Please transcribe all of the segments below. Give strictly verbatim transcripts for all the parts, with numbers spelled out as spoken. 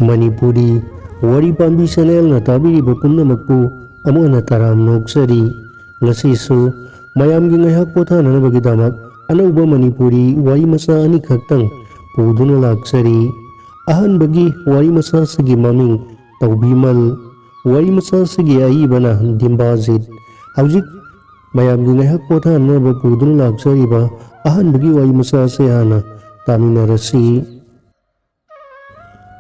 ꯃꯅꯤꯄꯨꯔꯤ ꯋꯥꯔꯤ ꯄꯥꯝꯕꯤ ꯆꯦꯅꯦꯜꯅ ꯇꯥꯕꯤꯔꯤꯕ ꯄꯨꯝꯅꯃꯛꯄꯨ ꯑꯃꯨꯛ ꯍꯟꯅ ꯇꯔꯥꯝꯅ ꯑꯣꯛꯆꯔꯤ꯫ ꯉꯁꯤꯁꯨ ꯃꯌꯥꯝꯒꯤ ꯉꯥꯏꯍꯥꯛ ꯄꯣꯊꯥꯅꯅꯕꯒꯤꯗꯃꯛ ꯑꯅꯧꯕ ꯃꯅꯤꯄꯨꯔꯤ ꯋꯥꯔꯤ ꯃꯆꯥ ꯑꯅꯤꯈꯛꯇꯪ ꯄꯨꯗꯨꯅ ꯂꯥꯛꯆꯔꯤ꯫ ꯑꯍꯥꯟꯕꯒꯤ ꯋꯥꯔꯤ ꯃꯆꯥꯁꯤꯒꯤ ꯃꯃꯤꯡ ꯇꯧꯕꯤꯃꯜ꯫ ꯋꯥꯔꯤ ꯃꯆꯥꯁꯤꯒꯤ ꯑꯏꯕꯅ ꯗꯤꯝꯕꯥꯖꯤꯠ꯫ ꯍꯧꯖꯤꯛ ꯃꯌꯥꯝꯒꯤ ꯉꯥꯏꯍꯥꯛ ꯄꯣꯊꯥꯅꯅꯕ ꯄꯨꯗꯨꯅ ꯂꯥꯛꯆꯔꯤꯕ ꯑꯍꯥꯟꯕꯒꯤ ꯋꯥꯔꯤ ꯃꯆꯥꯁꯦ ꯍꯥꯟꯅ ꯇꯥꯃꯤꯟꯅꯔꯁꯤ꯫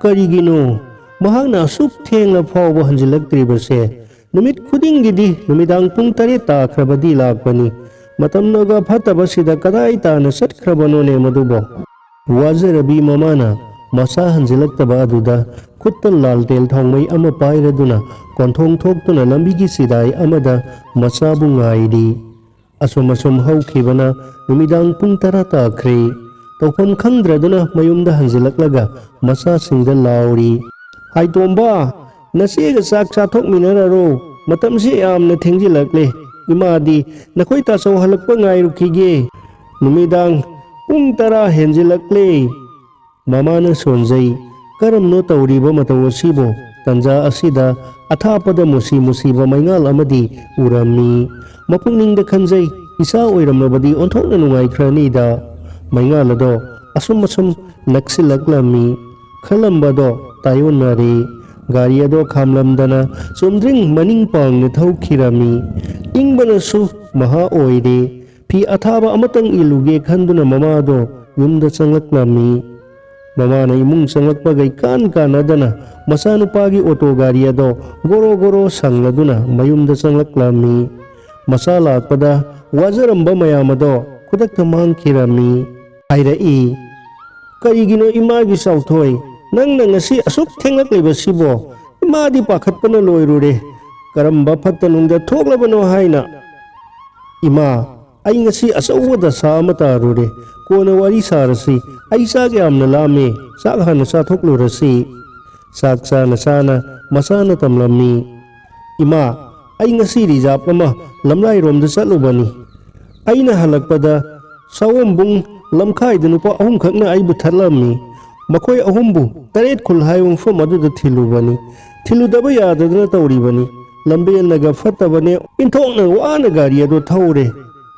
ꯀꯔꯤꯒꯤꯅꯣ ꯃꯍꯥꯛꯅ ꯑꯁꯨꯛ ꯊꯦꯡꯅ ꯐꯥꯎꯕ ꯍꯟꯖꯤꯜꯂꯛꯇ꯭ꯔꯤꯕꯁꯦ? ꯅꯨꯃꯤꯠ ꯈꯨꯗꯤꯡꯒꯤꯗꯤ ꯅꯨꯃꯤꯗꯥꯡ ꯄꯨꯡ ꯇꯔꯦꯠ ꯇꯥꯈ꯭ꯔꯕꯗꯤ ꯂꯥꯛꯄꯅꯤ꯫ ꯃꯇꯝꯅꯒ ꯐꯠꯇꯕꯁꯤꯗ ꯀꯗꯥꯏ ꯇꯥꯅ ꯆꯠꯈ꯭ꯔꯕꯅꯣꯅꯦ ꯃꯗꯨꯕꯣ? ꯋꯥꯖꯔꯕꯤ ꯃꯃꯥꯅ ꯃꯆꯥ ꯍꯟꯖꯤꯜꯂꯛꯇꯕ ꯑꯗꯨꯗ ꯈꯨꯠꯇ ꯂꯥꯜꯇꯦꯜ ꯊꯥꯎꯃꯩ ꯑꯃ ꯄꯥꯏꯔꯗꯨꯅ ꯀꯣꯟꯊꯣꯡ ꯊꯣꯛꯇꯨꯅ ꯂꯝꯕꯤꯒꯤ ꯆꯤꯗꯥꯏ ꯑꯃꯗ ꯃꯆꯥꯕꯨ ꯉꯥꯏꯔꯤ꯫ ꯑꯁꯨꯝ ꯑꯁꯨꯝ ꯍꯧꯈꯤꯕꯅ ꯅꯨꯃꯤꯗꯥꯡ ꯄꯨꯡ ꯇꯔꯥ ꯇꯥꯈ꯭ꯔꯦ꯫ ꯇꯧꯐꯝ ꯈꯪꯗ꯭ꯔꯗꯨꯅ ꯃꯌꯨꯝꯗ ꯍꯟꯖꯤꯜꯂꯛꯂꯒ ꯃꯆꯥꯁꯤꯡꯗ ꯂꯥꯎꯔꯤ, "ꯍꯥꯏꯇꯣꯝꯕ, ꯅꯆꯦꯒ ꯆꯥꯛ ꯆꯥꯊꯣꯛꯃꯤꯟꯅꯔꯔꯣ꯫ ꯃꯇꯝꯁꯤ ꯌꯥꯝꯅ ꯊꯦꯡꯖꯤꯜꯂꯛꯂꯦ꯫ ꯏꯃꯥꯗꯤ ꯅꯈꯣꯏ ꯇꯥꯆꯧ ꯍꯜꯂꯛꯄ ꯉꯥꯏꯔꯨꯈꯤꯒꯦ꯫ ꯅꯨꯃꯤꯗꯥꯡ ꯄꯨꯡ ꯇꯔꯥ ꯍꯦꯟꯖꯤꯜꯂꯛꯂꯦ꯫" ꯃꯃꯥꯅ ꯁꯣꯟꯖꯩ꯫ ꯀꯔꯝꯅꯣ ꯇꯧꯔꯤꯕ ꯃꯇꯧ ꯑꯁꯤꯕꯨ? ꯇꯟꯖꯥ ꯑꯁꯤꯗ ꯑꯊꯥꯞꯄꯗ ꯃꯨꯁꯤ ꯃꯨꯁꯤꯕ ꯃꯩꯉꯥꯜ ꯑꯃꯗꯤ ꯎꯔꯝꯃꯤ꯫ ꯃꯄꯨꯛꯅꯤꯡꯗ ꯈꯟꯖꯩ, "ꯏꯆꯥ ꯑꯣꯏꯔꯝꯂꯕꯗꯤ ꯑꯣꯟꯊꯣꯛꯅ ꯅꯨꯡꯉꯥꯏꯈ꯭ꯔꯅꯤꯗ꯫" ꯃꯩꯉꯥꯜ ꯑꯗꯣ ꯑꯁꯨꯝ ꯑꯁꯨꯝ ꯅꯛꯁꯤꯜꯂꯛꯂꯝꯃꯤ꯫ ꯈꯜꯂꯝꯕꯗꯣ ꯇꯥꯏꯑꯣꯟꯅꯔꯦ꯫ ꯒꯥꯔꯤ ꯑꯗꯣ ꯈꯥꯝꯂꯝꯗꯅ ꯆꯨꯝꯗ꯭ꯔꯤꯡ ꯃꯅꯤꯡ ꯄꯥꯡꯅ ꯊꯧꯈꯤꯔꯝꯃꯤ꯫ ꯏꯪꯕꯅꯁꯨ ꯃꯍꯥ ꯑꯣꯏꯔꯦ꯫ ꯐꯤ ꯑꯊꯥꯕ ꯑꯃꯇꯪ ꯏꯜꯂꯨꯒꯦ ꯈꯟꯗꯨꯅ ꯃꯃꯥꯗꯣ ꯌꯨꯝꯗ ꯆꯪꯂꯛꯂꯝꯃꯤ꯫ ꯃꯃꯥꯅ ꯏꯃꯨꯡ ꯆꯪꯂꯛꯄꯒ ꯏꯀꯥꯟ ꯀꯥꯟꯅꯗꯅ ꯃꯆꯥꯅꯨꯄꯥꯒꯤ ꯑꯣꯇꯣ ꯒꯥꯔꯤ ꯑꯗꯣ ꯒꯣꯔꯣ ꯒꯣꯔꯣ ꯁꯪꯂꯗꯨꯅ ꯃꯌꯨꯝꯗ ꯆꯪꯂꯛꯂꯝꯃꯤ꯫ ꯃꯆꯥ ꯂꯥꯛꯄꯗ ꯋꯥꯖꯔꯝꯕ ꯃꯌꯥꯝ ꯑꯗꯣ ꯈꯨꯗꯛꯇ ꯃꯥꯡꯈꯤꯔꯝꯃꯤ꯫ ꯍꯥꯏꯔꯛꯏ, "ꯀꯔꯤꯒꯤꯅꯣ ꯏꯃꯥꯒꯤ ꯆꯥꯎꯊꯣꯏ? ꯅꯪꯅ ꯉꯁꯤ ꯑꯁꯨꯛ ꯊꯦꯡꯂꯛꯂꯤꯕꯁꯤꯕꯣ? ꯏꯃꯥꯗꯤ ꯄꯥꯈꯠꯄꯅ ꯂꯣꯏꯔꯨꯔꯦ꯫ ꯀꯔꯝꯕ ꯐꯠꯇ ꯅꯨꯡꯗ ꯊꯣꯛꯂꯕꯅꯣ ꯍꯥꯏꯅ?" "ꯏꯃꯥ, ꯑꯩ ꯉꯁꯤ ꯑꯆꯧꯕ ꯗꯁꯥ ꯑꯃ ꯇꯥꯔꯨꯔꯦ꯫ ꯀꯣꯟꯅ ꯋꯥꯔꯤ ꯁꯥꯔꯁꯤ꯫ ꯑꯩ ꯆꯥꯛ ꯌꯥꯝꯅ ꯂꯥꯝꯃꯦ꯫ ꯆꯥꯛ ꯍꯥꯟꯅ ꯆꯥꯊꯣꯛꯂꯨꯔꯁꯤ꯫" ꯆꯥꯛ ꯆꯥꯅ ꯆꯥꯅ ꯃꯆꯥꯅ ꯇꯝꯂꯝꯃꯤ, "ꯏꯃꯥ, ꯑꯩ ꯉꯁꯤ ꯔꯤꯖꯥꯕ ꯑꯃ ꯂꯝꯂꯥꯏꯔꯣꯝꯗ ꯆꯠꯂꯨꯕꯅꯤ꯫ ꯑꯩꯅ ꯍꯜꯂꯛꯄꯗ ꯁꯑꯣꯝꯕꯨꯡ ꯂꯝꯈꯥꯏꯗ ꯅꯨꯄꯥ ꯑꯍꯨꯝꯈꯛꯅ ꯑꯩꯕꯨ ꯊꯠꯂꯝꯃꯤ꯫ ꯃꯈꯣꯏ ꯑꯍꯨꯝꯕꯨ ꯇꯔꯦꯠ ꯈꯨꯜ ꯍꯥꯏꯕ ꯃꯐꯝ ꯑꯗꯨꯗ ꯊꯤꯜꯂꯨꯕꯅꯤ꯫ ꯊꯤꯜꯂꯨꯗꯕ ꯌꯥꯗꯗꯅ ꯇꯧꯔꯤꯕꯅꯤ꯫ ꯂꯝꯕꯦꯜꯅꯒ ꯐꯠꯇꯕꯅꯦ, ꯏꯟꯊꯣꯛꯅ ꯋꯥꯅ ꯒꯥꯔꯤ ꯑꯗꯨ ꯊꯧꯔꯦ꯫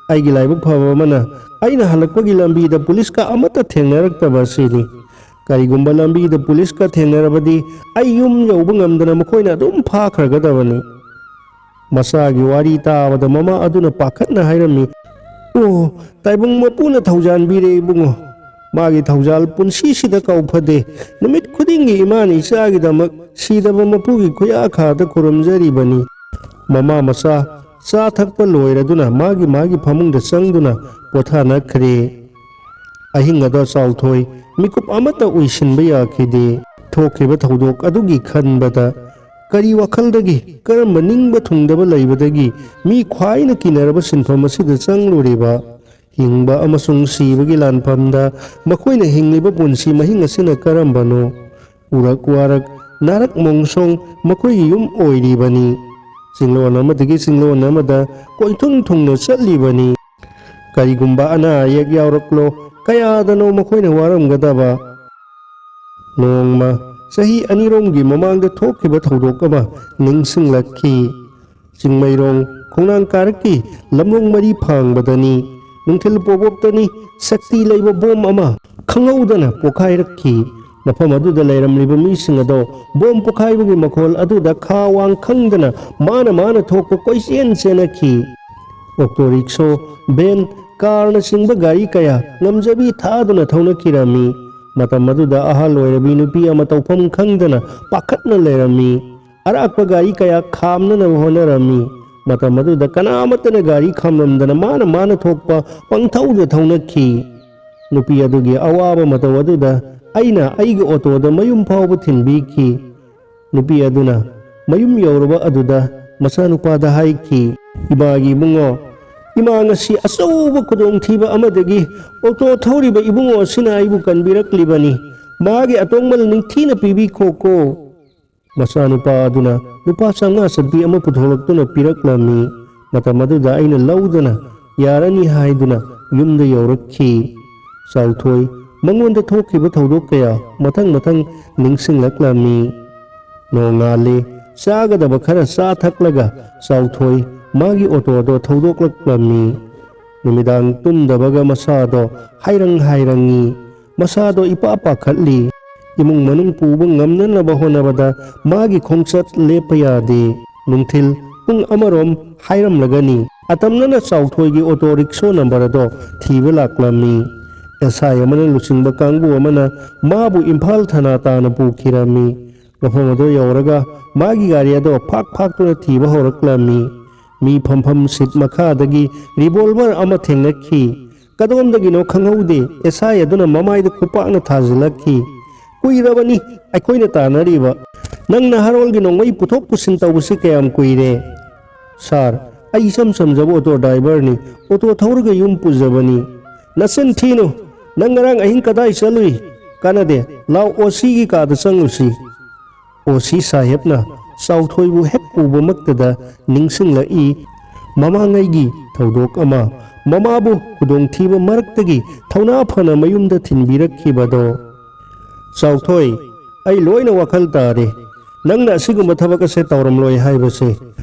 ꯑꯩꯒꯤ ꯂꯥꯏꯕꯛ ꯐꯕ ꯑꯃꯅ ꯑꯩꯅ ꯍꯜꯂꯛꯄꯒꯤ ꯂꯝꯕꯤꯗ ꯄꯨꯂꯤꯁꯀ ꯑꯃꯠꯇ ꯊꯦꯡꯅꯔꯛꯇꯕ ꯑꯁꯤꯅꯤ꯫ ꯀꯔꯤꯒꯨꯝꯕ ꯂꯝꯕꯤꯗ ꯄꯨꯂꯤꯁꯀ ꯊꯦꯡꯅꯔꯕꯗꯤ ꯑꯩ ꯌꯨꯝ ꯌꯧꯕ ꯉꯝꯗꯅ ꯃꯈꯣꯏꯅ ꯑꯗꯨꯝ ꯐꯥꯈ꯭ꯔꯒꯗꯕꯅꯤ꯫ ꯃꯆꯥꯒꯤ ꯋꯥꯔꯤ ꯇꯥꯕꯗ ꯃꯃꯥ ꯑꯗꯨꯅ ꯄꯥꯈꯠꯅ ꯍꯥꯏꯔꯝꯃꯤ, "ꯑꯣ, ꯇꯥꯏꯕꯪ ꯃꯄꯨꯅ ꯊꯧꯖꯥꯟꯕꯤꯔꯦ ꯏꯕꯨꯡꯉꯣ꯫ ꯃꯥꯒꯤ ꯊꯧꯖꯥꯜ ꯄꯨꯟꯁꯤꯁꯤꯗ ꯀꯥꯎꯐꯗꯦ꯫ ꯅꯨꯃꯤꯠ ꯈꯨꯗꯤꯡꯒꯤ ꯏꯃꯥꯅ ꯏꯆꯥꯒꯤꯗꯃꯛ ꯁꯤꯗꯕ ꯃꯄꯨꯒꯤ ꯈꯨꯌꯥꯈꯥꯗ ꯈꯨꯔꯨꯝꯖꯔꯤꯕꯅꯤ꯫" ꯃꯃꯥ ꯃꯆꯥ ꯆꯥ ꯊꯛꯄ ꯂꯣꯏꯔꯗꯨꯅ ꯃꯥꯒꯤ ꯃꯥꯒꯤ ꯐꯃꯨꯡꯗ ꯆꯪꯗꯨꯅ ꯄꯣꯊꯥꯅꯈ꯭ꯔꯦ꯫ ꯑꯍꯤꯡ ꯑꯗꯨ ꯆꯥꯎꯊꯣꯏ ꯃꯤꯀꯨꯞ ꯑꯃꯠꯇ ꯎꯏꯁꯤꯟꯕ ꯌꯥꯈꯤꯗꯦ꯫ ꯊꯣꯛꯈꯤꯕ ꯊꯧꯗꯣꯛ ꯑꯗꯨꯒꯤ ꯈꯟꯕꯗ ꯀꯔꯤ ꯋꯥꯈꯜꯗꯒꯤ, ꯀꯔꯝꯕ ꯅꯤꯡꯕ ꯊꯨꯡꯗꯕ ꯂꯩꯕꯗꯒꯤ ꯃꯤ ꯈ꯭ꯋꯥꯏꯅ ꯀꯤꯅꯔꯕ ꯁꯤꯟꯐꯝ ꯑꯁꯤꯗ ꯆꯪꯂꯨꯔꯤꯕ? ꯍꯤꯡꯕ ꯑꯃꯁꯨꯡ ꯁꯤꯕꯒꯤ ꯂꯥꯟꯐꯝꯗ ꯃꯈꯣꯏꯅ ꯍꯤꯡꯂꯤꯕ ꯄꯨꯟꯁꯤ ꯃꯍꯤꯡ ꯑꯁꯤꯅ ꯀꯔꯝꯕꯅꯣ? ꯎꯔꯛ ꯋꯥꯔꯛ, ꯅꯥꯔꯛ ꯃꯣꯡꯁꯣꯡ ꯃꯈꯣꯏꯒꯤ ꯌꯨꯝ ꯑꯣꯏꯔꯤꯕꯅꯤ꯫ ꯆꯤꯡꯂꯣꯟ ꯑꯃꯗꯒꯤ ꯆꯤꯡꯂꯣꯟ ꯑꯃꯗ ꯀꯣꯏꯊꯨꯡ ꯊꯨꯡꯅ ꯆꯠꯂꯤꯕꯅꯤ꯫ ꯀꯔꯤꯒꯨꯝꯕ ꯑꯅꯥ ꯑꯌꯦꯛ ꯌꯥꯎꯔꯛꯂꯣ, ꯀꯌꯥꯗꯅꯣ ꯃꯈꯣꯏꯅ ꯋꯥꯔꯝꯒꯗꯕ꯫ ꯅꯣꯡꯃ ꯆꯍꯤ ꯑꯅꯤꯔꯣꯝꯒꯤ ꯃꯃꯥꯡꯗ ꯊꯣꯛꯈꯤꯕ ꯊꯧꯗꯣꯛ ꯑꯃ ꯅꯤꯡꯁꯤꯡꯂꯛꯈꯤ꯫ ꯆꯤꯡꯃꯩꯔꯣꯡ ꯈꯣꯡꯅꯥꯡ ꯀꯥꯔꯛꯀꯤ ꯂꯝꯂꯣꯡ ꯃꯔꯤ ꯐꯥꯡꯕꯗꯅꯤ꯫ ꯅꯨꯡꯊꯤꯜ ꯄꯣꯕꯣꯞꯇꯅꯤ, ꯁꯛꯇꯤ ꯂꯩꯕ ꯕꯣꯝ ꯑꯃ ꯈꯪꯍꯧꯗꯅ ꯄꯣꯈꯥꯏꯔꯛꯈꯤ꯫ ꯃꯐꯝ ꯑꯗꯨꯗ ꯂꯩꯔꯝꯂꯤꯕ ꯃꯤꯁꯤꯡ ꯑꯗꯣ ꯕꯣꯝ ꯄꯣꯈꯥꯏꯕꯒꯤ ꯃꯈꯣꯜ ꯑꯗꯨꯗ ꯈꯥ ꯋꯥꯡ ꯈꯪꯗꯅ ꯃꯥꯅ ꯃꯥꯅ ꯊꯣꯛꯄ ꯀꯣꯏꯆꯦꯟ ꯆꯦꯟꯅꯈꯤ꯫ ꯑꯣꯛꯇꯣ ꯔꯤꯛꯁꯣ, ꯚꯦꯟ, ꯀꯥꯔꯅꯆꯤꯡꯕ ꯒꯥꯔꯤ ꯀꯌꯥ ꯉꯝꯖꯕꯤ ꯊꯥꯗꯨꯅ ꯊꯧꯅꯈꯤꯔꯝꯃꯤ꯫ ꯃꯇꯝ ꯑꯗꯨꯗ ꯑꯍꯜ ꯑꯣꯏꯔꯕꯤ ꯅꯨꯄꯤ ꯑꯃ ꯇꯧꯐꯝ ꯈꯪꯗꯅ ꯄꯥꯈꯠꯅ ꯂꯩꯔꯝꯃꯤ꯫ ꯑꯔꯥꯛꯄ ꯒꯥꯔꯤ ꯀꯌꯥ ꯈꯥꯝꯅꯅꯕ ꯍꯣꯠꯅꯔꯝꯃꯤ꯫ ꯃꯇꯝ ꯑꯗꯨꯗ ꯀꯅꯥꯃꯠꯇꯅ ꯒꯥꯔꯤ ꯈꯥꯝꯂꯝꯗꯅ ꯃꯥꯅ ꯃꯥꯅ ꯊꯣꯛꯄ ꯄꯪꯊꯧꯗ ꯊꯧꯅꯈꯤ꯫ ꯅꯨꯄꯤ ꯑꯗꯨꯒꯤ ꯑꯋꯥꯕ ꯃꯇꯧ ꯑꯗꯨꯗ ꯑꯩꯅ ꯑꯩꯒꯤ ꯑꯣꯇꯣꯗ ꯃꯌꯨꯝ ꯐꯥꯎꯕ ꯊꯤꯟꯕꯤꯈꯤ꯫ ꯅꯨꯄꯤ ꯑꯗꯨꯅ ꯃꯌꯨꯝ ꯌꯧꯔꯕ ꯑꯗꯨꯗ ꯃꯆꯥꯅꯨꯄꯥꯗ ꯍꯥꯏꯈꯤ, "ꯏꯃꯥꯒꯤ ꯏꯕꯨꯡꯉꯣ, ꯏꯃꯥ ꯉꯁꯤ ꯑꯆꯧꯕ ꯈꯨꯗꯣꯡꯊꯤꯕ ꯑꯃꯗꯒꯤ ꯑꯣꯇꯣ ꯊꯧꯔꯤꯕ ꯏꯕꯨꯡꯉꯣ ꯑꯁꯤꯅ ꯑꯩꯕꯨ ꯀꯟꯕꯤꯔꯛꯂꯤꯕꯅꯤ꯫ ꯃꯥꯒꯤ ꯑꯇꯣꯡꯕ ꯅꯤꯡꯊꯤꯅ ꯄꯤꯕꯤꯈꯣꯀꯣ꯫" ꯃꯆꯥꯅꯨꯄꯥ ꯑꯗꯨꯅ ꯂꯨꯄꯥ ꯆꯥꯝꯃꯉꯥ ꯆꯠꯄꯤ ꯑꯃ ꯄꯨꯊꯣꯛꯂꯛꯇꯨꯅ ꯄꯤꯔꯛꯂꯝꯃꯤ꯫ ꯃꯇꯝ ꯑꯗꯨꯗ ꯑꯩꯅ ꯂꯧꯗꯅ ꯌꯥꯔꯅꯤ ꯍꯥꯏꯗꯨꯅ ꯌꯨꯝꯗ ꯌꯧꯔꯛꯈꯤ꯫ ꯆꯥꯎꯊꯣꯏ ꯃꯉꯣꯟꯗ ꯊꯣꯛꯈꯤꯕ ꯊꯧꯗꯣꯛ ꯀꯌꯥ ꯃꯊꯪ ꯃꯊꯪ ꯅꯤꯡꯁꯤꯡꯂꯛꯂꯝꯃꯤ꯫ ꯅꯣꯡꯉꯥꯜꯂꯤ꯫ ꯆꯥꯒꯗꯕ ꯈꯔ ꯆꯥ ꯊꯛꯂꯒ ꯆꯥꯎꯊꯣꯏ ꯃꯥꯒꯤ ꯑꯣꯇꯣꯗꯣ ꯊꯧꯗꯣꯛꯂꯛꯂꯝꯃꯤ꯫ ꯅꯨꯃꯤꯗꯥꯡ ꯇꯨꯝꯗꯕꯒ ꯃꯁꯥꯗꯣ ꯍꯥꯏꯔꯪ ꯍꯥꯏꯔꯪꯉꯤ꯫ ꯃꯁꯥꯗꯣ ꯏꯄꯥ ꯄꯥꯈꯠꯂꯤ꯫ ꯏꯃꯨꯡ ꯃꯅꯨꯡ ꯄꯨꯕ ꯉꯝꯅꯅꯕ ꯍꯣꯠꯅꯕꯗ ꯃꯥꯒꯤ ꯈꯣꯡꯆꯠ ꯂꯦꯞꯄ ꯌꯥꯗꯦ꯫ ꯅꯨꯡꯊꯤꯜ ꯄꯨꯡ ꯑꯃꯔꯣꯝ ꯍꯥꯏꯔꯝꯂꯒꯅꯤ꯫ ꯑꯇꯝꯅꯅ ꯆꯥꯎꯊꯣꯏꯒꯤ ꯑꯣꯇꯣ ꯔꯤꯛꯁꯣ ꯅꯝꯕꯔ ꯑꯗꯣ ꯊꯤꯕ ꯂꯥꯛꯂꯝꯃꯤ꯫ ꯑꯦꯁ ꯑꯥꯏ ꯑꯃꯅ ꯂꯨꯆꯤꯡꯕ ꯀꯥꯡꯕꯨ ꯑꯃꯅ ꯃꯥꯕꯨ ꯏꯝꯐꯥꯜ ꯊꯅꯥ ꯇꯥꯅ ꯄꯨꯈꯤꯔꯝꯃꯤ꯫ ꯃꯐꯝ ꯑꯗꯨ ꯌꯧꯔꯒ ꯃꯥꯒꯤ ꯒꯥꯔꯤ ꯑꯗꯣ ꯐꯥꯛ ꯐꯥꯛꯇꯨꯅ ꯊꯤꯕ ꯍꯧꯔꯛꯂꯝꯃꯤ꯫ ꯃꯤ ꯐꯝꯐꯝ ꯁꯤꯠ ꯃꯈꯥꯗꯒꯤ ꯔꯤꯚꯣꯜꯚꯔ ꯑꯃ ꯊꯦꯡꯅꯈꯤ꯫ ꯀꯗꯣꯝꯗꯒꯤꯅꯣ ꯈꯪꯍꯧꯗꯦ, ꯑꯦꯁ ꯑꯥꯏ ꯑꯗꯨꯅ ꯃꯃꯥꯏꯗ ꯈꯨꯄꯥꯛꯅ ꯊꯥꯖꯤꯜꯂꯛꯈꯤ꯫ "ꯀꯨꯏꯔꯕꯅꯤ ꯑꯩꯈꯣꯏꯅ ꯇꯥꯟꯅꯔꯤꯕ꯫ ꯅꯪꯅ ꯍꯥꯔꯣꯜꯒꯤ ꯅꯣꯡꯃꯩ ꯄꯨꯊꯣꯛ ꯄꯨꯁꯤꯟ ꯇꯧꯕꯁꯤ ꯀꯌꯥꯝ ꯀꯨꯏꯔꯦ?" "ꯁꯥꯔ, ꯑꯩ ꯏꯆꯝ ꯆꯝꯖꯕ ꯑꯣꯇꯣ ꯗ꯭ꯔꯥꯏꯚꯔꯅꯤ, ꯑꯣꯇꯣ ꯊꯧꯔꯒ ꯌꯨꯝ ꯄꯨꯖꯕꯅꯤ꯫" "ꯅꯆꯤꯟ ꯊꯤꯅꯨ! ꯅꯪ ꯉꯔꯥꯡ ꯑꯍꯤꯡ ꯀꯗꯥꯏ ꯆꯠꯂꯨꯏ?" "ꯀꯥꯟꯅꯗꯦ, ꯂꯥꯎ ꯑꯣ ꯁꯤꯒꯤ ꯀꯥꯗ ꯆꯪꯉꯨꯁꯤ꯫" ꯑꯣ ꯁꯤ ꯁꯥꯍꯦꯕꯅ ꯆꯥꯎꯊꯣꯏꯕꯨ ꯍꯦꯛ ꯎꯕꯃꯛꯇꯗ ꯅꯤꯡꯁꯤꯡꯂꯛꯏ ꯃꯃꯥꯡꯉꯩꯒꯤ ꯊꯧꯗꯣꯛ ꯑꯃ, ꯃꯃꯥꯕꯨ ꯈꯨꯗꯣꯡꯊꯤꯕ ꯃꯔꯛꯇꯒꯤ ꯊꯧꯅꯥ ꯐꯅ ꯃꯌꯨꯝꯗ ꯊꯤꯟꯕꯤꯔꯛꯈꯤꯕꯗꯣ꯫ "ꯆꯥꯎꯊꯣꯏ, ꯑꯩ ꯂꯣꯏꯅ ꯋꯥꯈꯜ ꯇꯥꯔꯦ꯫ ꯅꯪꯅ ꯑꯁꯤꯒꯨꯝꯕ ꯊꯕꯛ ꯑꯁꯦ ꯇꯧꯔꯝꯂꯣꯏ ꯍꯥꯏꯕꯁꯦ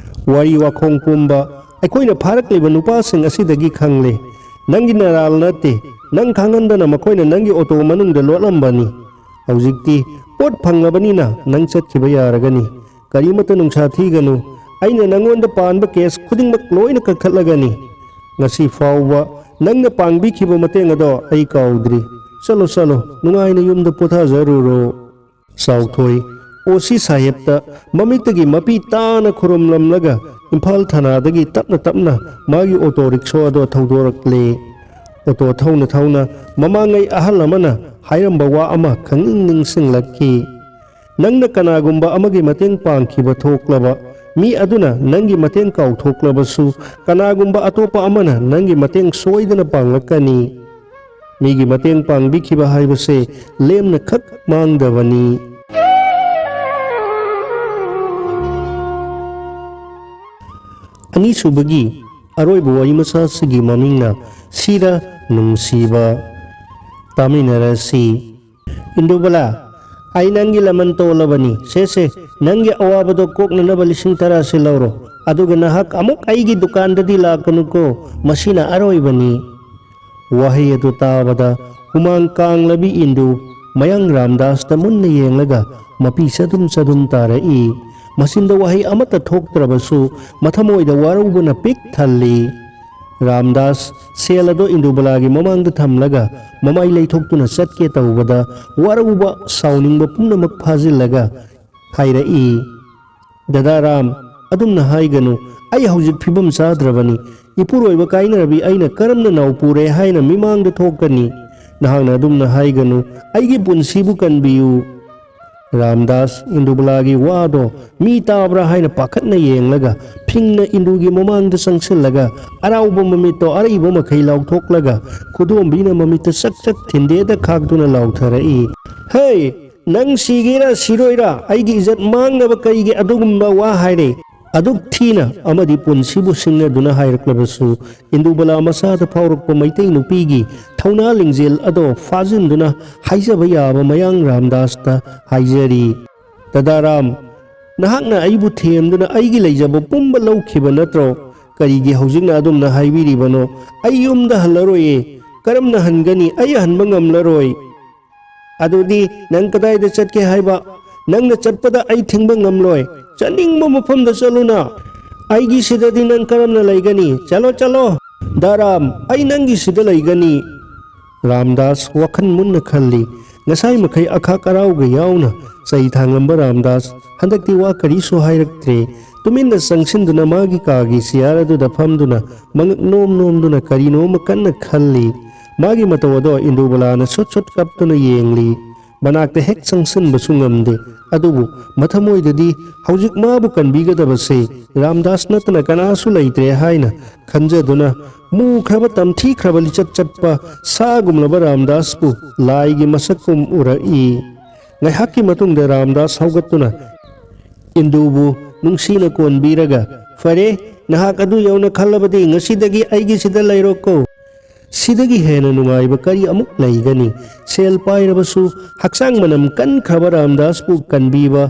ꯋꯥꯔꯤ ꯋꯥꯈꯣꯡ ꯄꯨꯝꯕ ꯑꯩꯈꯣꯏꯅ ꯐꯥꯔꯛꯂꯤꯕ ꯅꯨꯄꯥꯁꯤꯡ ꯑꯁꯤꯗꯒꯤ ꯈꯪꯂꯦ꯫ ꯅꯪꯒꯤ ꯅꯔꯥꯜ ꯅꯠꯇꯦ꯫ ꯅꯪ ꯈꯪꯍꯟꯗꯅ ꯃꯈꯣꯏꯅ ꯅꯪꯒꯤ ꯑꯣꯇꯣ ꯃꯅꯨꯡꯗ ꯂꯣꯠꯂꯝꯕꯅꯤ꯫ ꯍꯧꯖꯤꯛꯇꯤ ꯄꯣꯠ ꯐꯪꯂꯕꯅꯤꯅ ꯅꯪ ꯆꯠꯈꯤꯕ ꯌꯥꯔꯒꯅꯤ꯫ ꯀꯔꯤꯃꯠꯇ ꯅꯨꯡꯁꯥ ꯊꯤꯒꯅꯨ꯫ ꯑꯩꯅ ꯅꯪꯉꯣꯟꯗ ꯄꯥꯟꯕ ꯀꯦꯁ ꯈꯨꯗꯤꯡꯃꯛ ꯂꯣꯏꯅ ꯀꯛꯊꯠꯂꯒꯅꯤ꯫ ꯉꯁꯤ ꯐꯥꯎꯕ ꯅꯪꯅ ꯄꯥꯡꯕꯤꯈꯤꯕ ꯃꯇꯦꯡ ꯑꯗꯣ ꯑꯩ ꯀꯥꯎꯗ꯭ꯔꯤ꯫ ꯆꯠꯂꯣ, ꯆꯠꯂꯣ, ꯅꯨꯡꯉꯥꯏꯅ ꯌꯨꯝꯗ ꯄꯣꯊꯥꯖꯔꯨꯔꯣ꯫" ꯆꯥꯎꯊꯣꯏ ꯑꯣ ꯁꯤ ꯁꯥꯍꯦꯕꯇ ꯃꯃꯤꯠꯇꯒꯤ ꯃꯄꯤ ꯇꯥꯅ ꯈꯨꯔꯨꯝꯂꯝꯂꯒ ꯏꯝꯐꯥꯜ ꯊꯅꯥꯗꯒꯤ ꯇꯞꯅ ꯇꯞꯅ ꯃꯥꯒꯤ ꯑꯣꯇꯣ ꯔꯤꯛꯁꯣ ꯑꯗꯣ ꯊꯧꯗꯣꯔꯛꯂꯦ꯫ ꯑꯣꯇꯣ ꯊꯧꯅ ꯊꯧꯅ ꯃꯃꯥꯡꯉꯩ ꯑꯍꯜ ꯑꯃꯅ ꯍꯥꯏꯔꯝꯕ ꯋꯥ ꯑꯃ ꯈꯪꯅꯤꯡ ꯅꯤꯡꯁꯤꯡꯂꯛꯈꯤ꯫ "ꯅꯪꯅ ꯀꯅꯥꯒꯨꯝꯕ ꯑꯃꯒꯤ ꯃꯇꯦꯡ ꯄꯥꯡꯈꯤꯕ ꯊꯣꯛꯂꯕ, ꯃꯤ ꯑꯗꯨꯅ ꯅꯪꯒꯤ ꯃꯇꯦꯡ ꯀꯥꯎꯊꯣꯛꯂꯕꯁꯨ, ꯀꯅꯥꯒꯨꯝꯕ ꯑꯇꯣꯞꯄ ꯑꯃꯅ ꯅꯪꯒꯤ ꯃꯇꯦꯡ ꯁꯣꯏꯗꯅ ꯄꯥꯡꯂꯛꯀꯅꯤ꯫ ꯃꯤꯒꯤ ꯃꯇꯦꯡ ꯄꯥꯡꯕꯤꯈꯤꯕ ꯍꯥꯏꯕꯁꯦ ꯂꯦꯝꯅ ꯈꯛ ꯃꯥꯡꯗꯕꯅꯤ꯫" ꯑꯅꯤꯁꯨꯕꯒꯤ ꯑꯔꯣꯏꯕ ꯋꯥꯔꯤ ꯃꯆꯥꯁꯤꯒꯤ ꯃꯃꯤꯡꯅ ꯁꯤꯔ ꯅꯨꯡꯁꯤꯕ꯫ ꯇꯥꯃꯤꯟꯅꯔꯁꯤ꯫ ꯏꯟꯗꯨꯕꯂꯥ, ꯑꯩ ꯅꯪꯒꯤ ꯂꯃꯟ ꯇꯣꯜꯂꯕꯅꯤ꯫ ꯁꯦ ꯁꯦ, ꯅꯪꯒꯤ ꯑꯋꯥꯕꯗꯣ ꯀꯣꯛꯅꯅꯕ ꯂꯤꯁꯤꯡ ꯇꯔꯥꯁꯦ ꯂꯧꯔꯣ꯫ ꯑꯗꯨꯒ ꯅꯍꯥꯛ ꯑꯃꯨꯛ ꯑꯩꯒꯤ ꯗꯨꯀꯥꯟꯗꯗꯤ ꯂꯥꯛꯀꯅꯨꯀꯣ꯫ ꯃꯁꯤꯅ ꯑꯔꯣꯏꯕꯅꯤ꯫ ꯋꯥꯍꯩ ꯑꯗꯨ ꯇꯥꯕꯗ ꯍꯨꯃꯥꯡ ꯀꯥꯡꯂꯕꯤ ꯏꯟꯗꯨ ꯃꯌꯥꯡ ꯔꯥꯝꯗꯥꯁꯇ ꯃꯨꯟꯅ ꯌꯦꯡꯂꯒ ꯃꯄꯤ ꯆꯗꯨꯝ ꯆꯗꯨꯝ ꯇꯥꯔꯛꯏ꯫ ꯃꯆꯤꯟꯗ ꯋꯥꯍꯩ ꯑꯃꯠꯇ ꯊꯣꯛꯇ꯭ꯔꯕꯁꯨ ꯃꯊꯃꯣꯏꯗ ꯋꯥꯔꯧꯕꯅ ꯄꯤꯛ ꯊꯜꯂꯤ꯫ ꯔꯥꯝꯗꯥꯁ ꯁꯦꯜ ꯑꯗꯨ ꯏꯟꯗꯨꯕꯂꯥꯒꯤ ꯃꯃꯥꯡꯗ ꯊꯝꯂꯒ ꯃꯃꯥꯏ ꯂꯩꯊꯣꯛꯇꯨꯅ ꯆꯠꯀꯦ ꯇꯧꯕꯗ ꯋꯥꯔꯧꯕ, ꯁꯥꯎꯅꯤꯡꯕ ꯄꯨꯝꯅꯃꯛ ꯐꯥꯖꯤꯜꯂꯒ ꯍꯥꯏꯔꯛꯏ, "ꯗꯗꯥ ꯔꯥꯝ, ꯑꯗꯨꯝꯅ ꯍꯥꯏꯒꯅꯨ꯫ ꯑꯩ ꯍꯧꯖꯤꯛ ꯐꯤꯕꯝ ꯆꯥꯗ꯭ꯔꯕꯅꯤ꯫ ꯏꯄꯨꯔꯣꯏꯕ ꯀꯥꯏꯅꯔꯕꯤ ꯑꯩꯅ ꯀꯔꯝꯅ ꯅꯥꯎ ꯄꯨꯔꯦ ꯍꯥꯏꯅ ꯃꯤꯃꯥꯡꯗ ꯊꯣꯛꯀꯅꯤ? ꯅꯍꯥꯛꯅ ꯑꯗꯨꯝꯅ ꯍꯥꯏꯒꯅꯨ꯫ ꯑꯩꯒꯤ ꯄꯨꯟꯁꯤꯕꯨ ꯀꯟꯕꯤꯌꯨ"꯫ ꯔꯥꯝꯗꯥꯁ ꯏꯟꯗꯨꯕꯂꯥꯒꯤ ꯋꯥꯗꯣ ꯃꯤ ꯇꯥꯕ꯭ꯔꯥ ꯍꯥꯏꯅ ꯄꯥꯈꯠꯅ ꯌꯦꯡꯂꯒ ꯐꯤꯡꯅ ꯏꯟꯗꯨꯒꯤ ꯃꯃꯥꯡꯗ ꯆꯪꯁꯤꯜꯂꯒ ꯑꯔꯥꯎꯕ ꯃꯃꯤꯠꯇꯣ ꯑꯔꯩꯕ ꯃꯈꯩ ꯂꯥꯎꯊꯣꯛꯂꯒ ꯈꯨꯗꯣꯝꯕꯤꯅ ꯃꯃꯤꯠꯇ ꯆꯛ ꯆꯛ ꯊꯤꯟꯗꯦꯗ ꯈꯥꯛꯇꯨꯅ ꯂꯥꯎꯊꯔꯛꯏ, "ꯍꯦ! ꯅꯪ ꯁꯤꯒꯦꯔꯥ ꯁꯤꯔꯣꯏꯔꯥ, ꯑꯩꯒꯤ ꯏꯖꯠ ꯃꯥꯡꯅꯕ ꯀꯔꯤꯒꯤ ꯑꯗꯨꯒꯨꯝꯕ ꯋꯥ ꯍꯥꯏꯔꯦ? ꯑꯗꯨꯛ ꯊꯤꯅ ꯑꯃꯗꯤ ꯄꯨꯟꯁꯤꯕꯨ ꯁꯤꯡꯅꯗꯨꯅ ꯍꯥꯏꯔꯛꯂꯕꯁꯨ ꯏꯟꯗꯨꯕꯂꯥ ꯃꯁꯥꯗ ꯐꯥꯎꯔꯛꯄ ꯃꯩꯇꯩ ꯅꯨꯄꯤꯒꯤ ꯊꯧꯅꯥ ꯂꯤꯡꯖꯦꯜ ꯑꯗꯣ ꯐꯥꯖꯤꯟꯗꯨꯅ ꯍꯥꯏꯖꯕ ꯌꯥꯕ ꯃꯌꯥꯡ ꯔꯥꯝꯗꯥꯁꯇ ꯍꯥꯏꯖꯔꯤ, "ꯗꯗꯥ ꯔꯥꯝ, ꯅꯍꯥꯛꯅ ꯑꯩꯕꯨ ꯊꯦꯝꯗꯨꯅ ꯑꯩꯒꯤ ꯂꯩꯖꯕ ꯄꯨꯝꯕ ꯂꯧꯈꯤꯕ ꯅꯠꯇ꯭ꯔꯣ? ꯀꯔꯤꯒꯤ ꯍꯧꯖꯤꯛꯅ ꯑꯗꯨꯝꯅ ꯍꯥꯏꯕꯤꯔꯤꯕꯅꯣ? ꯑꯩ ꯌꯨꯝꯗ ꯍꯜꯂꯔꯣꯏꯌꯦ꯫ ꯀꯔꯝꯅ ꯍꯟꯒꯅꯤ? ꯑꯩ ꯍꯟꯕ ꯉꯝꯂꯔꯣꯏ"꯫ "ꯑꯗꯨꯗꯤ ꯅꯪ ꯀꯗꯥꯏꯗ ꯆꯠꯀꯦ ꯍꯥꯏꯕ? ꯅꯪꯅ ꯆꯠꯄꯗ ꯑꯩ ꯊꯤꯡꯕ ꯉꯝꯂꯣꯏ꯫ ꯆꯠꯅꯤꯡꯕ ꯃꯐꯝꯗ ꯆꯠꯂꯨꯅ꯫ ꯑꯩꯒꯤ ꯁꯤꯗꯗꯤ ꯅꯪ ꯀꯔꯝꯅ ꯂꯩꯒꯅꯤ? ꯆꯠꯂꯣ, ꯆꯠꯂꯣ꯫ ꯗꯥ ꯔꯥꯝ, ꯑꯩ ꯅꯪꯒꯤ ꯁꯤꯗ ꯂꯩꯒꯅꯤ"꯫ ꯔꯥꯝꯗꯥꯁ ꯋꯥꯈꯜ ꯃꯨꯟꯅ ꯈꯜꯂꯤ꯫ ꯉꯁꯥꯏ ꯃꯈꯩ ꯑꯈꯥꯛ ꯑꯔꯥꯎꯒ ꯌꯥꯎꯅ ꯆꯩ ꯊꯥꯡꯂꯝꯕ ꯔꯥꯝꯗꯥꯁ ꯍꯟꯗꯛꯇꯤ ꯋꯥ ꯀꯔꯤꯁꯨ ꯍꯥꯏꯔꯛꯇ꯭ꯔꯦ꯫ ꯇꯨꯃꯤꯟꯅ ꯆꯪꯁꯤꯟꯗꯨꯅ ꯃꯥꯒꯤ ꯀꯥꯒꯤ ꯆꯤꯌꯥꯔ ꯑꯗꯨꯗ ꯐꯝꯗꯨꯅ ꯃꯉꯛ ꯅꯣꯝ ꯅꯣꯝꯗꯨꯅ ꯀꯔꯤꯅꯣꯃ ꯀꯟꯅ ꯈꯜꯂꯤ꯫ ꯃꯥꯒꯤ ꯃꯇꯧ ꯑꯗꯣ ꯏꯟꯗꯨꯕꯂꯥꯅ ꯁꯨꯠ ꯁꯨꯠ ꯀꯞꯇꯨꯅ ꯌꯦꯡꯂꯤ꯫ ꯃꯅꯥꯛꯇ ꯍꯦꯛ ꯆꯪꯁꯤꯟꯕꯁꯨ ꯉꯝꯗꯦ꯫ ꯑꯗꯨꯕꯨ ꯃꯊꯃꯣꯏꯗꯗꯤ ꯍꯧꯖꯤꯛ ꯃꯥꯕꯨ ꯀꯟꯕꯤꯒꯗꯕꯁꯦ ꯔꯥꯝꯗꯥꯁ ꯅꯠꯇꯅ ꯀꯅꯥꯁꯨ ꯂꯩꯇ꯭ꯔꯦ ꯍꯥꯏꯅ ꯈꯟꯖꯗꯨꯅ ꯃꯨꯈ꯭ꯔꯕ, ꯇꯝꯊꯤꯈ꯭ꯔꯕ ꯂꯤꯆꯠ ꯆꯠꯄ ꯁꯥꯒꯨꯝꯂꯕ ꯔꯥꯝꯗꯥꯁꯄꯨ ꯂꯥꯏꯒꯤ ꯃꯁꯛꯀꯨꯝ ꯎꯔꯛꯏ꯫ ꯉꯥꯏꯍꯥꯛꯀꯤ ꯃꯇꯨꯡꯗ ꯔꯥꯝꯗꯥꯁ ꯍꯧꯒꯠꯇꯨꯅ ꯏꯟꯗꯨꯕꯨ ꯅꯨꯡꯁꯤꯅ ꯀꯣꯟꯕꯤꯔꯒ, "ꯐꯔꯦ, ꯅꯍꯥꯛ ꯑꯗꯨ ꯌꯧꯅ ꯈꯜꯂꯕꯗꯤ ꯉꯁꯤꯗꯒꯤ ꯑꯩꯒꯤꯁꯤꯗ ꯂꯩꯔꯣꯀꯣ꯫ ꯁꯤꯗꯒꯤ ꯍꯦꯟꯅ ꯅꯨꯡꯉꯥꯏꯕ ꯀꯔꯤ ꯑꯃꯨꯛ ꯂꯩꯒꯅꯤ? ꯁꯦꯜ ꯄꯥꯏꯔꯕꯁꯨ ꯍꯛꯆꯥꯡ ꯃꯅꯝ ꯀꯟꯈ꯭ꯔꯕ ꯔꯥꯝꯗꯥꯁꯄꯨ ꯀꯟꯕꯤꯕ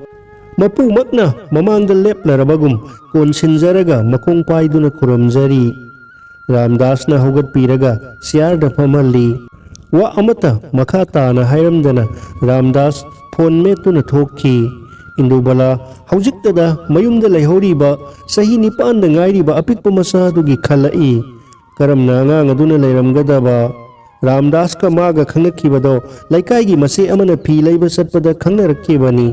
ꯃꯄꯨꯃꯛꯅ ꯃꯃꯥꯡꯗ ꯂꯦꯞꯂꯔꯕꯒꯨꯝ ꯀꯣꯟꯁꯤꯟꯖꯔꯒ ꯃꯈꯣꯡ ꯄꯥꯏꯗꯨꯅ ꯈꯨꯔꯨꯝꯖꯔꯤ꯫ ꯔꯥꯝꯗꯥꯁꯅ ꯍꯧꯒꯠꯄꯤꯔꯒ ꯆꯤꯌꯥꯔꯗ ꯐꯝꯍꯜꯂꯤ꯫ ꯋꯥ ꯑꯃꯠꯇ ꯃꯈꯥ ꯇꯥꯅ ꯍꯥꯏꯔꯝꯗꯅ ꯔꯥꯝꯗꯥꯁ ꯐꯣꯟ ꯃꯦꯠꯇꯨꯅ ꯊꯣꯛꯈꯤ꯫ ꯏꯟꯗꯨꯕꯂꯥ ꯍꯧꯖꯤꯛꯇꯗ ꯃꯌꯨꯝꯗ ꯂꯩꯍꯧꯔꯤꯕ ꯆꯍꯤ ꯅꯤꯄꯥꯟꯗ ꯉꯥꯏꯔꯤꯕ ꯑꯄꯤꯛꯄ ꯃꯆꯥꯗꯨꯒꯤ ꯈꯜꯂꯛꯏ꯫ ꯀꯔꯝꯅ ꯑꯉꯥꯡ ꯑꯗꯨꯅ ꯂꯩꯔꯝꯒꯗꯕ? ꯔꯥꯝꯗꯥꯁꯀ ꯃꯥꯒ ꯈꯪꯅꯈꯤꯕꯗꯣ ꯂꯩꯀꯥꯏꯒꯤ ꯃꯆꯦ ꯑꯃꯅ ꯐꯤ ꯂꯩꯕ ꯆꯠꯄꯗ ꯈꯪꯅꯔꯛꯈꯤꯕꯅꯤ꯫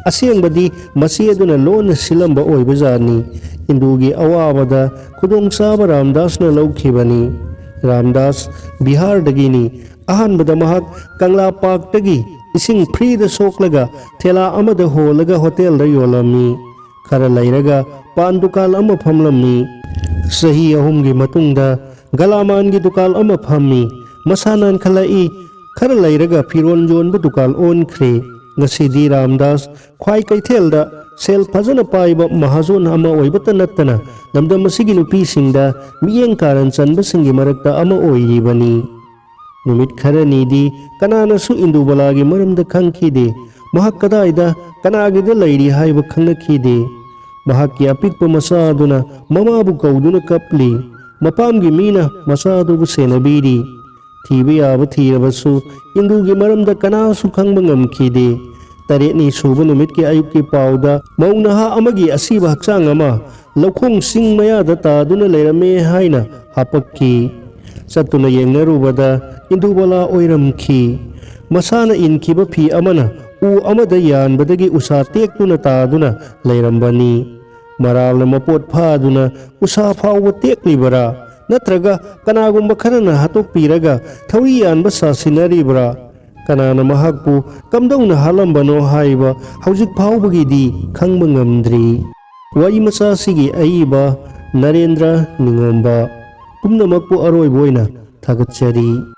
ꯑꯁꯦꯡꯕꯗꯤ ꯃꯆꯦ ꯑꯗꯨꯅ ꯂꯣꯟꯅ ꯁꯤꯜꯂꯝꯕ ꯑꯣꯏꯕꯖꯥꯠꯅꯤ꯫ ꯏꯟꯗꯨꯒꯤ ꯑꯋꯥꯕꯗ ꯈꯨꯗꯣꯡꯆꯥꯕ ꯔꯥꯝꯗꯥꯁꯅ ꯂꯧꯈꯤꯕꯅꯤ꯫ ꯔꯥꯝꯗꯥꯁ ꯕꯤꯍꯥꯔꯗꯒꯤꯅꯤ꯫ ꯑꯍꯥꯟꯕꯗ ꯃꯍꯥꯛ ꯀꯪꯂꯥ ꯄꯥꯔꯛꯇꯒꯤ ꯏꯁꯤꯡ ꯐ꯭ꯔꯤꯗ ꯁꯣꯛꯂꯒ ꯊꯦꯂꯥ ꯑꯃꯗ ꯍꯣꯜꯂꯒ ꯍꯣꯇꯦꯜꯗ ꯌꯣꯜꯂꯝꯃꯤ꯫ ꯈꯔ ꯂꯩꯔꯒ ꯄꯥꯟ ꯗꯨꯀꯥꯟ ꯑꯃ ꯐꯝꯂꯝꯃꯤ꯫ ꯆꯍꯤ ꯑꯍꯨꯝꯒꯤ ꯃꯇꯨꯡꯗ ꯒꯂꯥꯃꯥꯟꯒꯤ ꯗꯨꯀꯥꯟ ꯑꯃ ꯐꯝꯃꯤ꯫ ꯃꯁꯥ ꯅꯥꯟꯈꯠꯂꯛꯏ꯫ ꯈꯔ ꯂꯩꯔꯒ ꯐꯤꯔꯣꯜ ꯌꯣꯟꯕ ꯗꯨꯀꯥꯟ ꯑꯣꯟꯈ꯭ꯔꯦ꯫ ꯉꯁꯤꯗꯤ ꯔꯥꯝꯗꯥꯁ ꯈ꯭ꯋꯥꯏ ꯀꯩꯊꯦꯜꯗ ꯁꯦꯜ ꯐꯖꯅ ꯄꯥꯏꯕ ꯃꯍꯥꯖꯣꯟ ꯑꯃ ꯑꯣꯏꯕꯇ ꯅꯠꯇꯅ ꯂꯝꯗꯝ ꯑꯁꯤꯒꯤ ꯅꯨꯄꯤꯁꯤꯡꯗ ꯃꯤꯠꯌꯦꯡ ꯀꯥꯔꯟ ꯆꯟꯕꯁꯤꯡꯒꯤ ꯃꯔꯛꯇ ꯑꯃ ꯑꯣꯏꯔꯤꯕꯅꯤ꯫ ꯅꯨꯃꯤꯠ ꯈꯔꯅꯤꯗꯤ ꯀꯅꯥꯅꯁꯨ ꯏꯟꯗꯨꯕꯂꯥꯒꯤ ꯃꯔꯝꯗ ꯈꯪꯈꯤꯗꯦ꯫ ꯃꯍꯥꯛ ꯀꯗꯥꯏꯗ ꯀꯅꯥꯒꯤꯗ ꯂꯩꯔꯤ ꯍꯥꯏꯕ ꯈꯪꯅꯈꯤꯗꯦ꯫ ꯃꯍꯥꯛꯀꯤ ꯑꯄꯤꯛꯄ ꯃꯆꯥ ꯑꯗꯨꯅ ꯃꯃꯥꯕꯨ ꯀꯧꯗꯨꯅ ꯀꯞꯂꯤ꯫ ꯃꯄꯥꯝꯒꯤ ꯃꯤꯅ ꯃꯆꯥ ꯑꯗꯨꯕꯨ ꯁꯦꯟꯅꯕꯤꯔꯤ꯫ ꯊꯤꯕ ꯌꯥꯕ ꯊꯤꯔꯕꯁꯨ ꯏꯟꯗꯨꯒꯤ ꯃꯔꯝꯗ ꯀꯅꯥꯁꯨ ꯈꯪꯕ ꯉꯝꯈꯤꯗꯦ꯫ ꯇꯔꯦꯠꯅꯤ ꯁꯨꯕ ꯅꯨꯃꯤꯠꯀꯤ ꯑꯌꯨꯛꯀꯤ ꯄꯥꯎꯗ ꯃꯧ ꯅꯍꯥ ꯑꯃꯒꯤ ꯑꯁꯤꯕ ꯍꯛꯆꯥꯡ ꯑꯃ ꯂꯧꯈꯣꯡ ꯆꯤꯡ ꯃꯌꯥꯗ ꯇꯥꯗꯨꯅ ꯂꯩꯔꯝꯃꯦ ꯍꯥꯏꯅ ꯍꯥꯄꯛꯈꯤ꯫ ꯆꯠꯇꯨꯅ ꯌꯦꯡꯅꯔꯨꯕꯗ ꯏꯟꯗꯨꯕꯂꯥ ꯑꯣꯏꯔꯝꯈꯤ꯫ ꯃꯁꯥꯅ ꯏꯟꯈꯤꯕ ꯐꯤ ꯑꯃꯅ ꯎ ꯑꯃꯗ ꯌꯥꯟꯕꯗꯒꯤ ꯎꯁꯥ ꯇꯦꯛꯇꯨꯅ ꯇꯥꯗꯨꯅ ꯂꯩꯔꯝꯕꯅꯤ꯫ ꯃꯔꯥꯜꯅ ꯃꯄꯣꯠ ꯐꯥꯗꯨꯅ ꯎꯁꯥ ꯐꯥꯎꯕ ꯇꯦꯛꯂꯤꯕꯔꯥ? ꯅꯠꯇ꯭ꯔꯒ ꯀꯅꯥꯒꯨꯝꯕ ꯈꯔꯅ ꯍꯥꯠꯇꯣꯛꯄꯤꯔꯒ ꯊꯧꯔꯤ ꯌꯥꯟꯕ ꯁꯥꯁꯤꯟꯅꯔꯤꯕ꯭ꯔꯥ? ꯀꯅꯥꯅ ꯃꯍꯥꯛꯄꯨ ꯀꯝꯗꯧꯅ ꯍꯥꯠꯂꯝꯕꯅꯣ ꯍꯥꯏꯕ ꯍꯧꯖꯤꯛ ꯐꯥꯎꯕꯒꯤꯗꯤ ꯈꯪꯕ ꯉꯝꯗ꯭ꯔꯤ꯫ ꯋꯥꯔꯤ ꯃꯆꯥꯁꯤꯒꯤ ꯑꯏꯕ ꯅꯔꯦꯟꯗ꯭ꯔ ꯅꯤꯉꯣꯝꯕ꯫ ꯄꯨꯝꯅꯃꯛꯄꯨ ꯑꯔꯣꯏꯕ ꯑꯣꯏꯅ ꯊꯥꯒꯠꯆꯔꯤ꯫